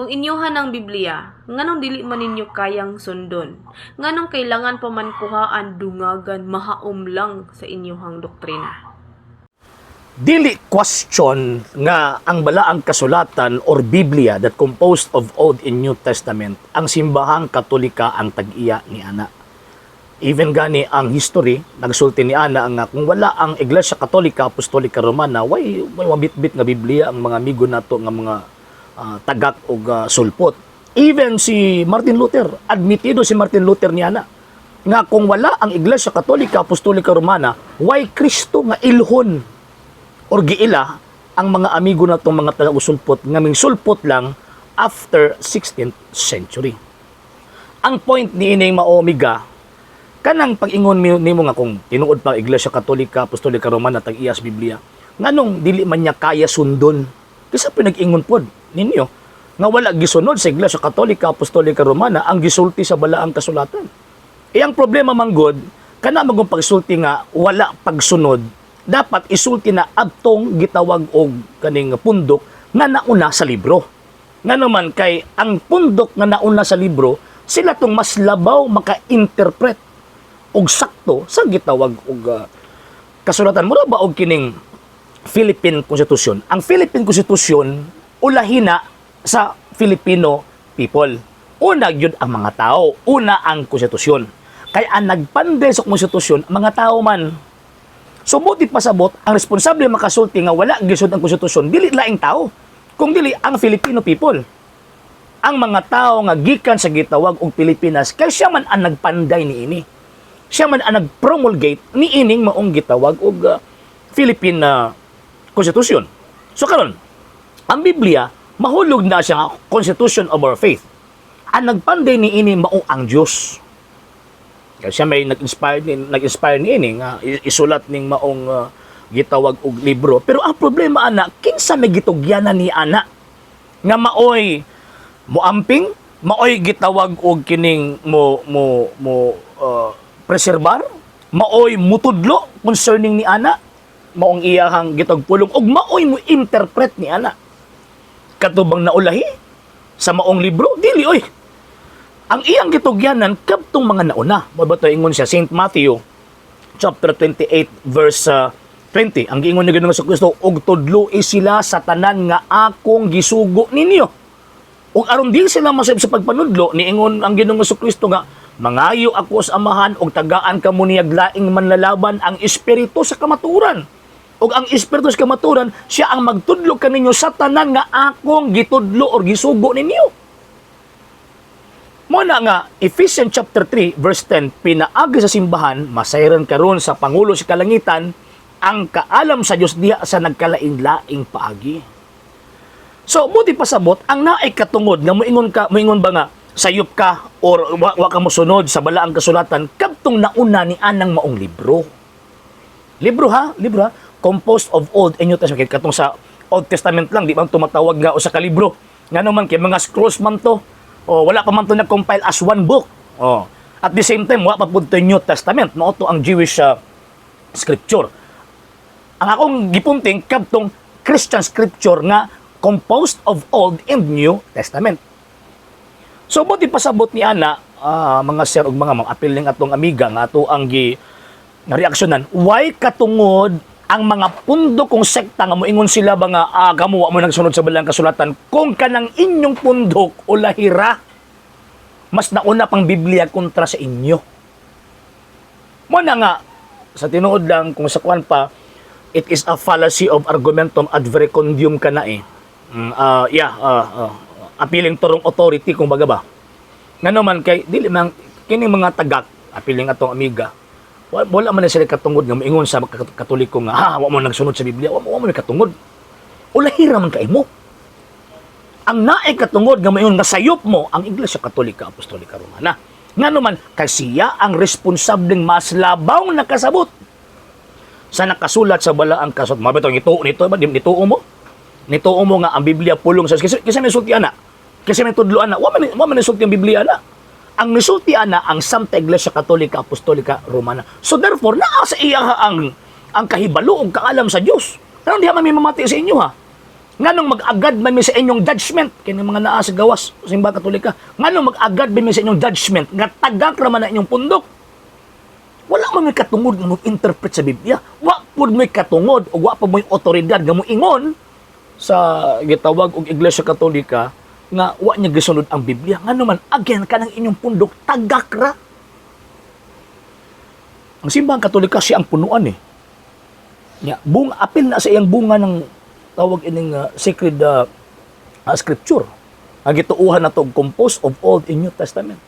Kung inyuhan ang Biblia, nganong dili man ninyo kayang sundon? Nganong kailangan pa man kuhaan, dungagan, mahaom lang sa inyuhang doktrina? Dili question nga ang balaang kasulatan or Biblia that composed of Old and New Testament, ang Simbahang Katolika ang tag-iya ni ana. Even gani ang history nagsulti ni ana nga kung wala ang Iglesia Katolika Apostolika Romana, way mabitbit nga Biblia ang mga amigo nato nga mga tagak og sulpot. Even si Martin Luther, admitido si Martin Luther ni ana nga kung wala ang Iglesia Katolika Apostolika Romana, way Kristo nga ilhon or giila ang mga amigo natong mga taga-usulpot nga ming sulpot lang after 16th century. Ang point ni ining maomiga kanang pag-ingon nimo nga kung tinuod pa ang Iglesia Katolika Apostolika Romana tag-iya sa Biblia, nganong dili man niya kaya sundon? Kaysa pinag-ingon pod ninyo nga wala gisunod sa Iglesia Katolika Apostolika Romana ang gisulti sa balaang kasulatan. E ang problema manggod, kana magong pagsulti nga wala pagsunod, dapat isulti na adtong gitawag og kaning pundok nga nauna sa libro. Nga naman kay ang pundok nga nauna sa libro, sila tong mas labaw maka-interpret og sakto sa gitawag og kasulatan. Mura ba og kining Philippine Constitution? Ang Philippine Constitution ulahina sa Filipino people. Una gyud ang mga tao, una ang konstitusyon. Kay ang nagpande sa konstitusyon, mga tao man. So buti pasabot, ang responsable makasulti nga wala gisud ang konstitusyon, dili laing tao, kung dili ang Filipino people. Ang mga tao nga gikan sa gitawag og Pilipinas, kay siya man ang nagpanday niini. Siya man ang nagpromulgate niining maong gitawag og Philippine Constitution. So karon, ang Biblia mahulog na siya nga constitution of our faith. Ang nagpanday niini mao ang Dios. Kaya siya may nag-inspire niini nga isulat ning maong gitawag og libro. Pero ang problema ana, kinsa may gitugyanan ni ana nga maoy moamping, maoy gitawag og kining mo mo mo preserbar, maoy mutudlo concerning ni ana, maong iyahang gitawag pulong og maoy mo interpret ni ana? Katubang naulahi sa maong libro, dili oy. Ang iyang gitugyanan kadtong mga nauna. Mo ba to ingon siya Saint Matthew chapter 28 verse 20. Ang giingon ni Ginoong Kristo, "Og tudloi sila sa tanan nga akong gisugo ninyo." Ug aron di sila masayop sa pagpanudlo, niingon ang Ginoong Kristo nga mangayo ako sa Amahan ug tagaan kamo niyag laing manlalaban, ang Espiritu sa kamaturan. Ug ang Espiritu sa kamaturan, siya ang magtudlo kaninyo sa tanan nga akong gitudlo or gisugo ninyo. Mo na nga Ephesians chapter 3 verse 10, pinaagi sa simbahan masayran karon sa pangulo sa kalangitan ang kaalam sa Dios diha sa nagkalain-laing paagi. So buti pasabot, ang naay katungod nga moingon ka, moingon ba nga sayop ka or wa ka mosunod sa balaang kasulatan, kadtong nauna ni anang maong libro. Libro ha, libro ha, composed of Old and New Testament. Kay katong sa Old Testament lang di ba tumatawag nga usa ka libro? Ngano man kay mga scrolls man to. O wala pa man to nag-compile as one book. Oh. At the same time, wa pa pud to New Testament, mao to ang Jewish scripture. Ang akong gipunting kadtong Christian scripture nga composed of Old and New Testament. So buti pasabot ni ana, mga sir ug mga ma'am, apil ning atong amiga nga ato ang gi nga reaksyonan, why katungod ang mga pundo kung sekta nga moingon sila ba nga kamo wa mo nagsunod sa balang kasulatan, kung kanang inyong pundok o lahira mas nauna pang Biblia kontra sa inyo? Mo na nga sa tinuod lang, kung sa kuan pa, it is a fallacy of argumentum ad verecundiam kana eh. Yeah, appealing to wrong authority kung baga ba. Ngano man kay dili man kini mga tagak, apiling atong amiga, wala man na sila katungod nga moingon sa Katoliko nga wa mo nagsunod sa Biblia, wa mo may katungod. Ulahira man kay mo. Ang naay katungod nga moingon nga sayop mo ang Iglesia Katolika Apostolika Romana. Ngano man kay siya ang responsableng mas labaw nakasabot sa nakasulat sa balaang kasulat. Mabitong ituo nito ba nituo mo? Nituo mo nga ang Biblia pulong sa kasi, kasi may sulti ana. Kasi may tudlo ana. Wa man sulti ang Biblia ana. Ang nisulti ana ang Santa Iglesia Katolika Apostolika Romana. So therefore, naa sa iya ang kahibalo ug kaalam sa Dios. Pero diha man may mamati sa inyo ha. Nganong mag-agad man mi sa inyong judgment kini mga naa sa gawas simbahan Katolika? Nganong mag-agad man mi sa inyong judgment nga tagak ra man na inyong pundok? Wala man may katungod nga mo-interpret sa Biblia. Wa pud may katungod o wa pa mo'y otoridad nga moingon sa gitawag og Iglesia Katolika nga wa niya gisunod ang Biblia. Ngano man, again, kanang inyong pundok tagak ra. Ang simbahan Katolika, siya ang punuan eh. Nya, bunga apil na sa iyang bunga ng tawag ining sacred scripture. Ang gituuhan na to composed of Old and New Testament.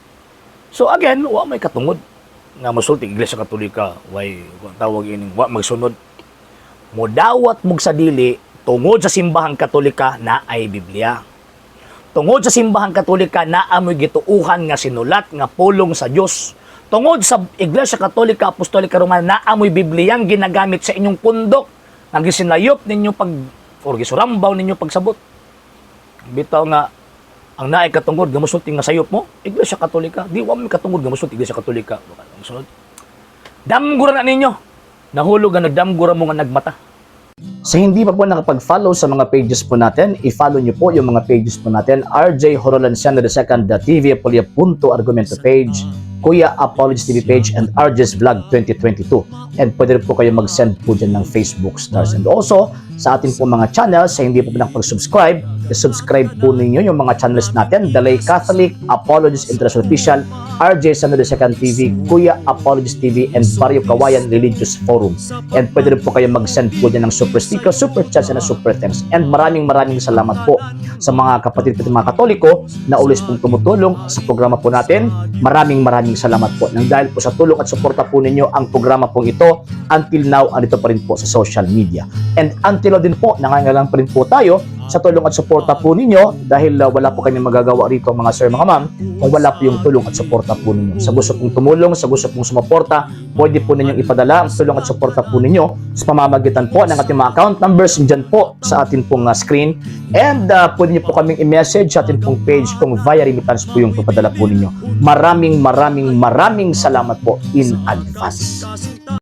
So again, wa may katungod nga mosulti Iglesia Katolika way tawag ining wa magsunod. Modawat mog sa dili, tungod sa simbahang Katolika na ay Biblia. Tungod sa simbahang Katolika na amoy gituuhan nga sinulat nga pulong sa Dios. Tungod sa Iglesia Katolika Apostolika Romana na amoy Bibliyang ginagamit sa inyong pundok nga gisinayop ninyo pag or gisurambaw ninyo pagsabot. Bitaw nga ang naay katungod nga mosulti nga sayop mo, Iglesia Katolika. Di wa may katungod nga mosulti Iglesia Katolika. Ang sunod. Damgura na ninyo. Nahulog nga nagdamgura mo nga nagmata. Sa hindi pa po nakapag-follow sa mga pages po natin, i-follow nyo po yung mga pages po natin. RJ Horolanciano II, the TV Apolia Punto Argumento page, Kuya Apologies TV page, and RJ's Vlog 2022. And pwede rin po kayo mag-send po dyan ng Facebook stars. And also, sa ating po mga channels, sa hindi po nakapag-subscribe, i-subscribe po ninyo yung mga channels natin: The Lay Catholic, Apologies International Official, RJ Sano II TV, Kuya Apologies TV, and Barrio Kawayan Religious Forum. And pwede rin po kayo mag-send po dyan ng super sticker, super chats, and super thanks. And maraming maraming salamat po sa mga kapatid po mga Katoliko na always pong tumutulong sa programa po natin. Maraming maraming salamat po. Nang dahil po sa tulong at suporta po ninyo, ang programa pong ito until now andito pa rin po sa social media. And until now din po, nangangailangan pa rin po tayo sa tulong at suporta po ninyo dahil wala po kami magagawa rito, mga sir, mga ma'am, kung wala po yung tulong at suporta po ninyo. Sa gusto pong tumulong, sa gusto pong sumuporta, pwede po ninyong ipadala ang tulong at suporta po ninyo sa pamamagitan po ng ating mga account numbers dyan po sa ating pong screen. And pwede niyo po kaming i-message sa ating pong page kung via remittance po yung papadala po ninyo. Maraming maraming maraming salamat po in advance.